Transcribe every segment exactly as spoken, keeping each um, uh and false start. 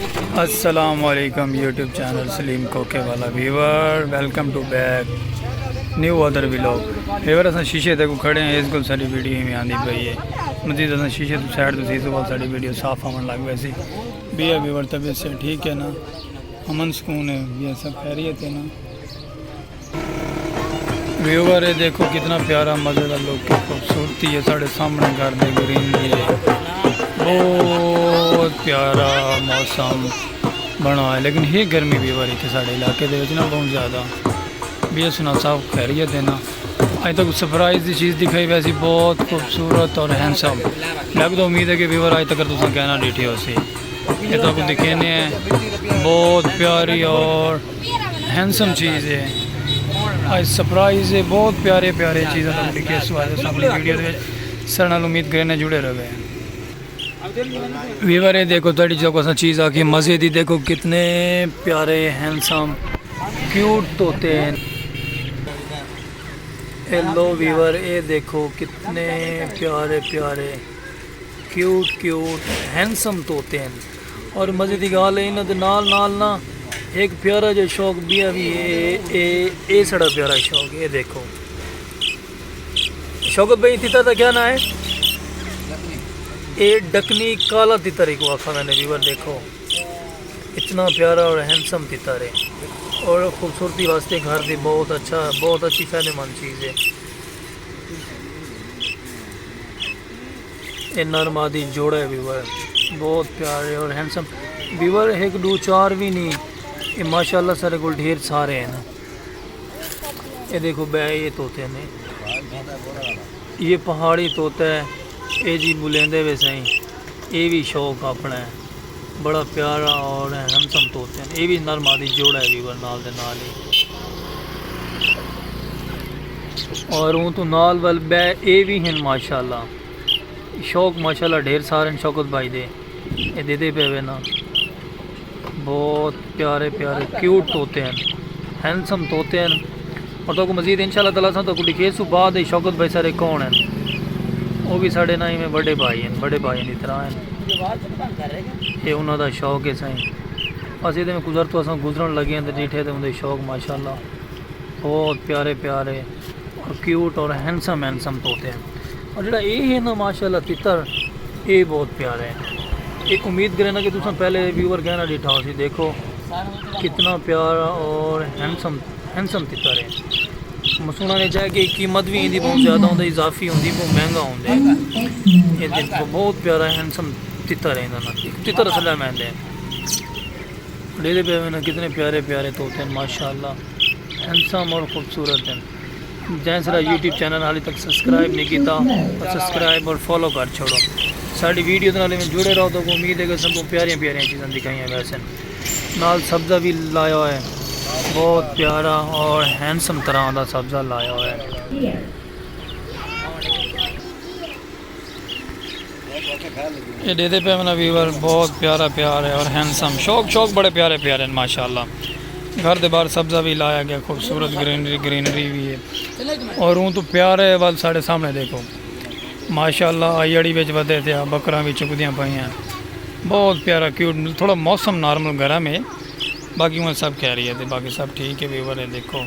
السلام علیکم YouTube channel Saleem کوکے والا viewer, welcome to back new other vlog. Viewer, اساں شیشے تے کو کھڑے ہیں، اس کو ساری ویڈیو میں آندی پئی ہے۔ مزید اساں شیشے تو سائڈ تو سی، اس بعد ساری ویڈیو صاف آون لگ ویسی۔ بیا ویور، طبیعت سے ٹھیک ہے نا؟ امن سکون ہے؟ بیا سب خیریت ہے نا؟ ویور، اے دیکھو کتنا پیارا مزے دا لک ہے، خوبصورتی ہے۔ ساڈے سامنے گھر دے گرینری ہے، بہت پیارا موسم بنا ہے، لیکن ہے گرمی ویور اتھے ساڈے علاقے دے وچ نا بہت زیادہ۔ بیا سنا صاحب، خیریت ہے نا؟ اج تک سرپرائز دی چیز دکھائی ویسی، بہت خوبصورت اور ہینڈسم۔ لگ تو امید ہے کہ ویور اج تک تساں کہنا ڈیٹھے ہو سی۔ اے تہاکوں دکھیندے ہیں، بہت پیاری اور ہینڈسم چیز ہے۔ اج سرپرائز ہے، بہت پیارے پیارے چیزاں تہاکوں دکھیسوں اج اساں اپنی ویڈیو دے وچ۔ ساڈے نال امید کریندے جڑے رہوے۔ ویور، اے دیکھو تہاڈی جیکوں اساں چیز آکھی مزے دی، دیکھو کتنے پیارے ہینڈسم کیوٹ طوطے ہیں۔ ہیلو ویور، اے دیکھو کتنے پیارے پیارے کیوٹ کیوٹ ہینڈسم طوطے ہیں۔ اور مزے دی گالھ ہے، انہاں دے نال نال نا ایک پیارا جیہا شوق بیا وی ہے۔ اے اے ساڈا پیارا شوق ہے، اے دیکھو۔ شوکت بھائی، تیتا دا کیا ناں ہے؟ اے ڈکنی کالا تیتر ہی کو آکھا ویندے ویور، دیکھو اتنا پیارا اور ہینڈسم تیتر ہے، اور خوبصورتی واسطے گھر دی بہت اچھا، بہت اچھی فائدے مند چیز ہے۔ اے نر مادی جوڑا ہے ویور، بہت پیارے اور ہینڈسم۔ ویور ہک ڈو چار وی نہیں، اے ماشاءاللہ سارے کول ڈھیر سارے ہیں۔ اے دیکھو بے، اے طوطے نے، یہ پہاڑی طوطا ہے۔ اے جی بلیندے وے سائیں، اے وی شوق اپنا ہے۔ بڑا پیارا اور ہینڈسم طوطے ہیں۔ اے وی نر مادی جوڑا ہے ویور، نال دے نال ہی۔ اور اوں تو نال ول بے اے وی ہیں ماشاءاللہ۔ شوق ماشاءاللہ ڈھیر سارے ہیں شوکت بھائی دے۔ اے دیدے پے وے نا، بہت پیارے پیارے کیوٹ طوطے ہیں، ہینڈسم طوطے ہیں۔ اور تہاکوں مزید انشاءاللہ تعالیٰ اساں تہاکوں ڈکھیسوں بعد اچ شوکت بھائی سارے کون ہیں۔ او وی ساڈے نال ایویں وڈے بھائی ہیں، وڈے بھائیاں دی طرح ہیں۔ اے انہاں دا شوق ہے سائیں۔ بس ایدے میں گزر تو اساں گزرن لگے ہیں تے ڈٹھے تے اوندے شوق ماشاءاللہ بہت پیارے پیارے اور کیوٹ اور ہینڈسم ہینڈسم طوطے ہیں۔ اور جڑا اے ہے نا ماشاءاللہ تتر، اے بہت پیارا ہے۔ اے امید کرے نا کہ تساں پہلے ویور کہنا ڈٹھا ہو سی، دیکھو کتنا پیارا اور ہینڈسم ہینڈسم تتر ہے۔ مسونا نے چاہے کہ قیمت بھی ایندی بہت زیادہ ہوندی، اضافی ہوندی، بہت مہنگا ہوندے۔ اے دیکھو بہت پیارا ہینڈسم تتر ہے، انہاں نا تتر اصل میں آندے۔ ڈیدے پے ہوئے نا، کتنے پیارے پیارے طوطے ہیں ماشاءاللہ، ہینڈسم اور خوبصورت ہیں۔ جیں سارا یوٹیوب چینل حالی تک سبسکرائب نہیں کیتا تو سبسکرائب اور فالو کر چھوڑو۔ ساڈی ویڈیو دے نال ایویں جڑے رہو، تہاکوں امید ہے کہ سب کو پیاریاں پیاریاں چیزاں دکھائیاں ویسن۔ نال سبزہ بھی لایا ہوئے، بہت پیارا اور ہینڈسم طرح دا سبزہ لایا ہوئے۔ اے ڈیدے پے وے نا ویور، بہت پیارا پیار ہے اور ہینڈسم، شوق شوق بڑے پیارے پیارے ہیں ماشاءاللہ۔ گھر دے باہر سبزہ بھی لایا گیا، خوبصورت گرینری گرینری بھی ہے۔ اور اوں تو پیارے ول ساڈے سامنے دیکھو ماشاءاللہ، آئی اڑی وچ ودے تھیا، بکراں بھی چکدیاں پئیاں۔ بہت پیارا کیوٹ، تھوڑا موسم نارمل گرم ہے، باقی ہوں سب خیریت ہے، باقی سب ٹھیک ہے ویور ہے دیکھو۔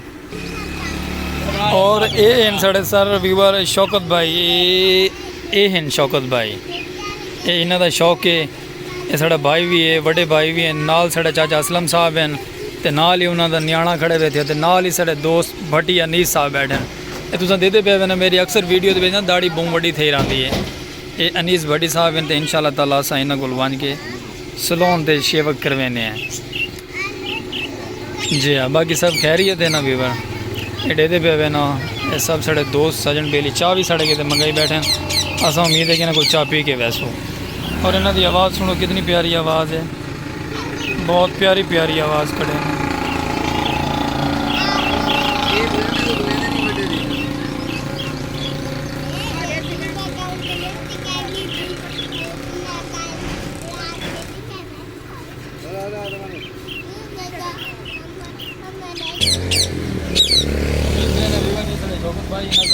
اور اے ہن ساڈے سر ویور شوکت بھائی، اے ہن شوکت بھائی، اے انہاں دا شوق ہے۔ اے ساڈا بھائی بھی ہے، وڈے بھائی بھی ہیں، نال ساڈا چاچا اسلم صاحب ہیں، تے نال ہی انہاں دا نیانا کھڑے بیٹھے تے نال ہی ساڈے دوست بھٹی انیس صاحب بیٹھے ہیں۔ اے تساں دیدے پے وے نا، میری اکثر ویڈیو دے وچ نا داڑھی بہوں وڈی تھئی رہندی ہے۔ اے انیس بھٹی صاحب ہیں تے انشاءاللہ تعالیٰ اساں انہاں کول ونج کے سلون تے شیوک کروینے ہیں۔ جی ہاں، باقی سب خیریت ہے نا ویور؟ اے ڈیدے پے وے نا، اے سب ساڈے دوست سجن بیلی چاہ بھی ساڈے کیتے منگائی بیٹھے ہیں۔ اساں امید ہے کہ انہاں کول چاہ پی کے ویسو۔ اور انہاں دی آواز سنو، کتنی پیاری آواز ہے، بہت پیاری پیاری آواز کڈھے نے۔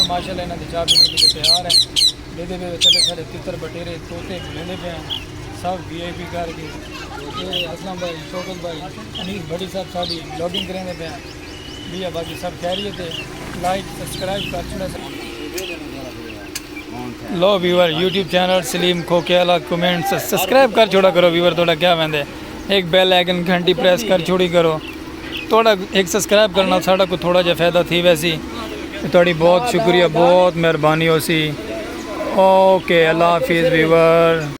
ماشاءاللہ انہاں دی چاہ پیوݨ کیتے تیار ہے۔ ݙیہدے پئے وے چلے سارے تتر بٹیرے طوطے بلیندے پئے ہیں۔ سب وی آئی پی کر کے، اے اسلم بھائی، شوکت بھائی، انیس بھٹی صاحب ساݙی ولاگنگ کریندے پئے ہیں۔ بھیا باقی سب خیریت ہے۔ لائک سبسکرائب کر چھوڑا سا۔ لو ویور، یوٹیوب چینل سلیم کھوکھے والا، کمنٹ سبسکرائب کر چھوڑا کرو ویور، تھوڑا کیا ویندے، ایک بیل آئیکن گھنٹی پریس کر چھوڑی کرو۔ تھوڑا ایک سبسکرائب کرنا ساݙا کو تھوڑا جہا فائدہ تھی ویسی۔ تھوڑی بہت شکریہ، بہت مہربانی ہوسی۔ اوکے، اللہ حافظ ویور۔